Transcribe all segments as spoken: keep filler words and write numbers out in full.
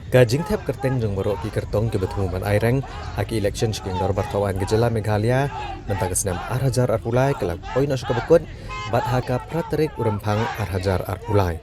Ka jingthep kyrteng jong baroh ki kyrtong kiba thmu ban aireng ha ki election sha ki dorbar thaw aiñ ka jylla Meghalaya mynta ka snem ar hajar arphew lai ka la poi noh sha kaba kut bad ha ka phra tarik u Rymphang ar hajar arphew lai.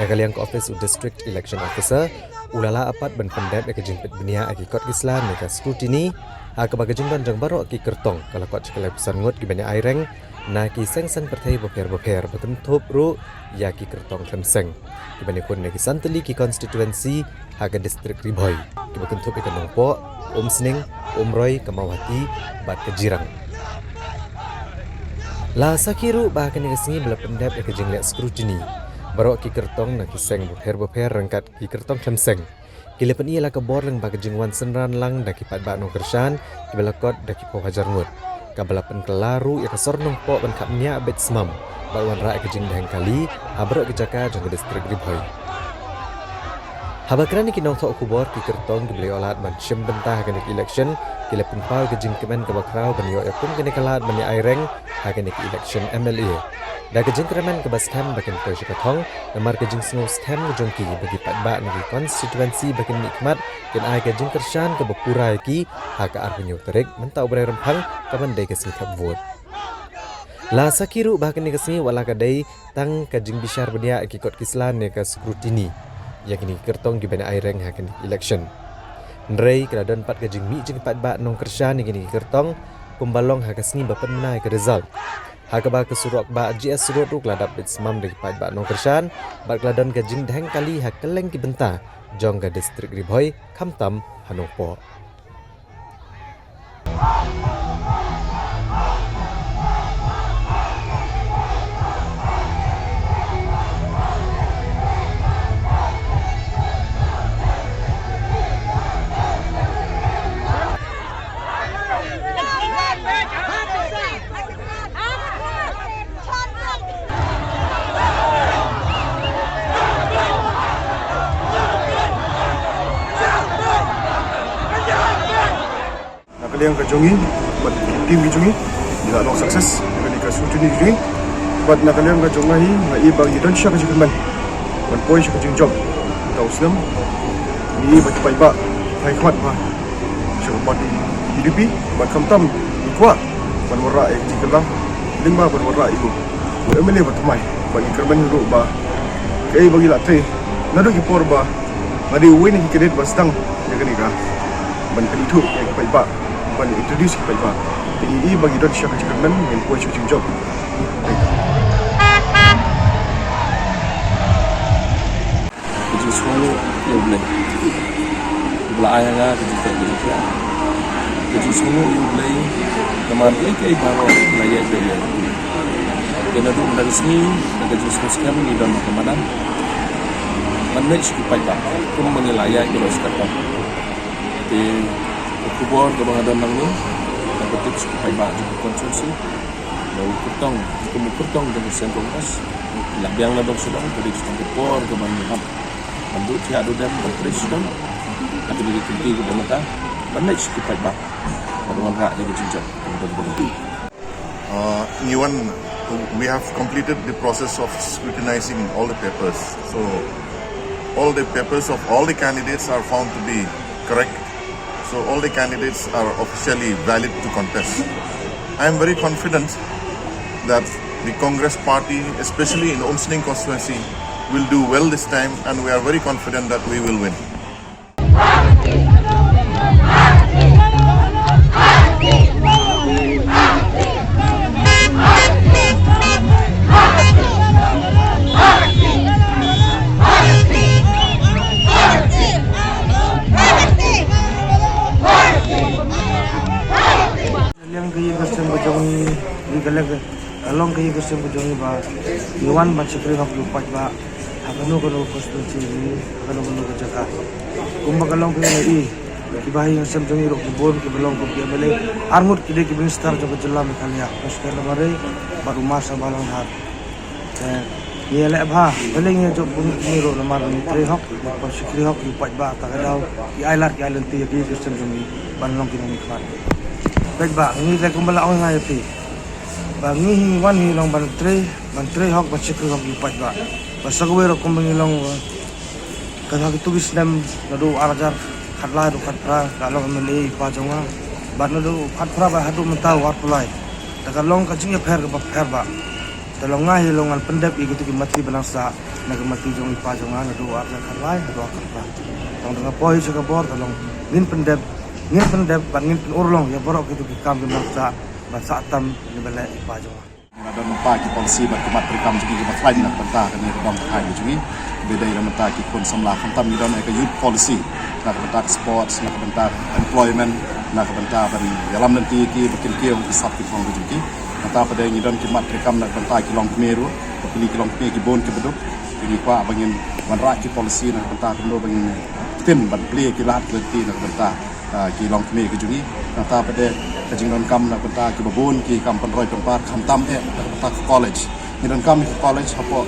Na ka liang ka office u District Election Officer u la lah pat ban pyndep ïa ka jingpeit bniah ïa ki kot ki sla ne ka scrutiny, ha kaba ka jingdon jong baroh ki kyrtong ka la kot sha ka laiphew san ngut kiban ïa aireng na ki seng saiñ pyrthei bapher bapher, ba kynthup ruh ïa ki kyrtong khlem seng kiban ïakhun na ki san tylli ki constituency ha ka district Ri Bhoi, kiba kynthup ïa ka Nongpoh, Umsning, Umroi, ka Mawhati bad ka Jirang. La sakhi ruh ba ha kane ka sngi ba la pyndep ïa ka jingleh scrutiny, baroh ki kyrtong na ki seng bapher bapher ryngkat ki kyrtong khlem seng ki la pyni ïa la ka bor lyngba ka jingwan synran lang da ki paidbah nongkyrshan kiba la kot da ki phew hajar ngut, kaba la pynkylla ruh ïa ka sor Nongpoh ban khapngiah beit smam bad wanrah ïa ka jingdheng kali ha baroh ki jaka jong ka district Ri Bhoi. Haba kren ïa ki nongthoh khubor, ki kyrtong kiba la ïoh lad ban shim bynta ha kane ka election ki la pynpaw ïa ka jingkmen kaba khraw ban ïoh ïa kum kane ka lad ban ïa aireng ha kane ka election M L A da ka jingkyrmen kaba skhem ba kin poi sha ka thong namar ka jingsngew skhem jong ki ba ki paidbah na ki constituency ba kin mihkhmat kin ai ka jingkyrshan kaba pura ïa ki ha ka arphew hynñiew tarik mynta u bnai Rymphang, kaban dei ka sngi thep vote. La sakhi ruh ba ha kane ka sngi wat la ka dei tang ka jingbishar bniah ïa ki kot ki sla ne ka scrutiny ïa kine ki kyrtong kiban aireng ha kane ka election, hynrei ka la don pat ka jingmih jong ki paidbah nongkyrshan ïa kine ki kyrtong kumba long ha ka sngi ba pynbna ïa ka result, ha kaba ka surok bah G S Road ruh ka la dap beit smam da ki paidbah nongkyrshan bad ka la don ka jingdheng kali ha kylleng ki bynta jong ka district Ri Bhoi, khamtam ha Nongpoh. Na ka liang ka jong ngi bad ki team ki jong ngi, ngi la long success ha kane ka scrutiny ka jong ngi. Bad na ka liang ka jong nga hi, nga i ba ngi don shisha ka jingkyrmen ban poi sha ka jingjop. Ka u snem ngi i ba ki paidbah ki phai khmat bha sha ka party U D P, bad khamtam ngi kwah ban wanrah ïa ka jingkylla lyngba ban wanrah ïa u M L A ba thymmai. Bad ngi kyrmen ruh ba kaei ba ngi la trei naduh ki por ba nga dei uwei na ki candidate ba sdang ïa kane ka ban pynithuh ïa ki paidbah, ban introduce ki paidbah. Te ngi i ba ngi don shisha ka jingkyrmen ban poi sha ka jingjop. Ka jingsngewnguh ïa U Blei uba la ai ha nga ka jingteh ka jingthiah. Ka jingsngewnguh ïa U Blei namar kaei kaei baroh ka la ïaid beit ïa nga. Te naduh mynta ka sngi, na ka jingsngew skhem ngi don ha ka madan ban leit sha ki paidbah kumba ngi la ïaid baroh shi katta. Te ka khubor kaba nga don nangne, nga pyntip sha ki paidbah jong ka constituency ba u kyrtong, kum u kyrtong jong ka seng Congress, la biang na dong sha dong, ka dei ka por kaba ngi hap ban duh thiah duh dem, ban trei shitom ha kine ki kynti kiba mynta, ban leit sha ki paidbah ban wanrah ïa ka jingjop. Uh, ngi wan, we have completed the process of scrutinizing all the papers. So all the papers of all the candidates are found to be correct. So all the candidates are officially valid to contest. I am very confident that the Congress party, especially in Umsning constituency, will do well this time, and we are very confident that we will win. Liang ka ïing ka sem ka jong ngi, ngi ka leng ka long ka ïing ka sem ka jong ngi ba ngi wan ban shakri hok ïa u paidbah ha kano kano ka constituency, ha kano kano ka jaka. Kumba ka long ka ïing, ki bahaïing sem jong ngi ruh ki bun kiba long kum ki M L A, arngut ki dei ki minister jong ka jylla Meghalaya, Honorable Marshal Balang Dhar. Te ngi ïaleh bha, balei ngi ïa jop bun ngi ruh namar ngi trei hok, ngi pan shakri hok ïa u paidbah, ta ka daw ki ai lad ki ai lynti ïa ki ïing ki sem jong ngi ban long ki nongmihkhmat. Paidbah, ngi te kumba la ong nga ïa phi ba ngi hi wan hi long ban trei, ban trei hok, ban shakri hok ïa u paidbah. Ba sa kawei ruh kumba ngi long, uh, Ka ha kitu ki snem naduh ar hajar khatlai haduh khatphra ka long M L A i pa jong nga. Bad naduh khatphra bad haduh mynta u arphew lai. Te ka long ka jingïapher kaba pher bha. Te long nga hi long ngan pyndep ïa kitu ki mati ba nang sah na ka mati jong i pa jong nga naduh ar hajar khatlai haduh khatphra. Tang da nga poi sha ka bor te long ngin pyndep, ngin pyndep bad ngin pynurlong ïa baroh kitu ki kam ki ba nang sah bad sah tam ïa ba leh i pa jong nga. Ngi la don mynta ki policy bad ki mat treikam jong ngi kiba khlaiñ na ka bynta kane ka dong ka thaiñ ka jong ngi. Ba dei na ka bynta ki khun samla khamtam ngi don ka youth policy na ka bynta ka sports, na ka bynta employment, na ka bynta ban ïalam lynti ïa ki ba kin kiew ki sap ki phong ka jong ki. Nangta pat de ngi don ki mat treikam na ka bynta ki longkmie ruh, ba plie ki longkmie ki bun kiba duk. Te ngi kwah ba ngin wanrah ki policy na ka bynta kumno ba ngin ktien ban plie ki lad ki lynti na ka bynta ah, ki longkmie ki jong ngi. Nangta pat de ka jingdonkam na ka bynta kiba bun ki kam pynroi pynpar khamtam eh na ka bynta ka college. Ngi donkam ïa ka college hapoh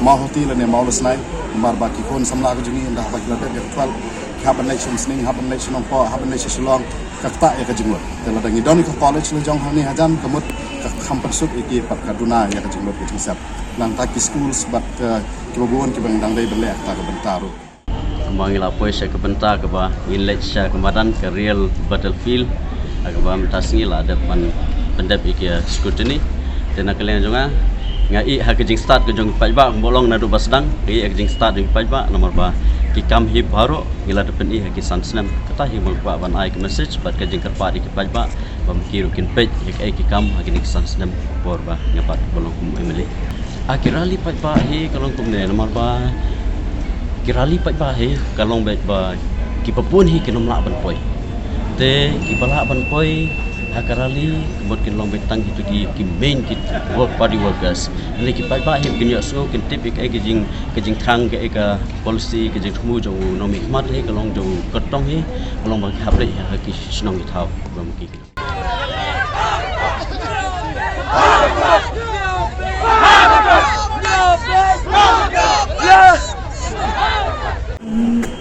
Mawhati lane Mawlasnai namar ba ki khun samla ka jong ngi ynda haba ki la dep ïa ka twelve ki hap ban leit sha Umsning, hap ban leit sha Nongpoh, hap ban leit sha Shillong, ka ktah ïa ka jingmut. Te lada ngi don ïa ka college la jong hangne hajan ka mut ka kham pynsuk ïa ki bad ka duna ïa ka jingmut ka jingsep. Nangta ki schools bad, eh, kiba bun kiba ngi dang dei ban leh ha kata ka bynta ruh. Kumba ngi la poi sha ka bynta kaba ngin leit sha ka madan ka real battlefield. Ha kaba mynta sngi la dep ban pyndep ïa ki scrutiny. Te na ka liang jong nga, nga ïeh ha ka jingstad ka jong ki paidbah kumba long naduh ba sdang, nga ïeh ha ka jingstad jong ki paidbah namar ba ki kam hi baroh ngi la dep pyni ha ki san snem. Kata hi ba nga kwah ban ai ka message bad ka jingkyrpad ïa ki paidbah ba ma ki ruh kin peit ïa kaei ki kam ha kine ki san snem por ba nga pat ba long kum M L A. Ah, ki rally paidbah hi ka long kumne namar ba ki rally paidbah hi ka long beit ba kiba bun hi kin ym lah ban poi. Te kiba lah ban poi ha ka rally ka mut kin long beit tang kitu ki, ki main ki work, party workers. Hynrei ki paidbah hi kin ïohsngew, kin tip ïa kaei ka jing, ka jingthrang, kaei ka policy, ka jingthmu jong u nongmihkhmat hi ka long jong u kyrtong hi ka long ba ki hap leit ha ki shnong ki thaw ba ma ki.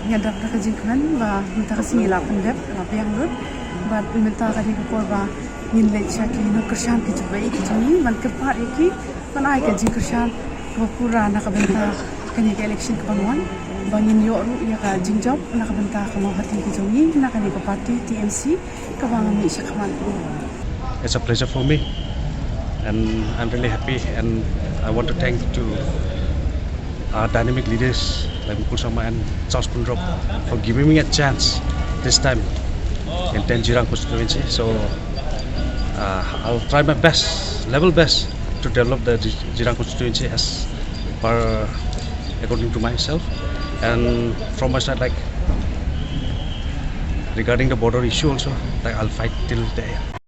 Nga dap da ka jingkmen ba mynta ka sngi la pyndep, la biang lut. Bad mynta ka dei ka por ba ngin leit sha ki nongkyrshan ki jong i ki jong i ban kyrpad ïa ki ban ai ka jingkyrshan kaba pura na ka bynta kane ka election ka ban wan, ba ngin ïoh ruh ïa ka jingjop na ka bynta ka Mawhati ka jong i na kane ka party T M C kaba nga mih shakhmat. It's a pleasure for me, and I'm really happy, and I want to thank to our dynamic leaders like Mukul Sangma and Charles Pynrop for giving me a chance this time in ten Jirang constituency. So, uh, I'll try my best, level best, to develop the Ji-, Jirang constituency as per according to myself. And from my side, like, regarding the border issue also, like, I'll fight till the end.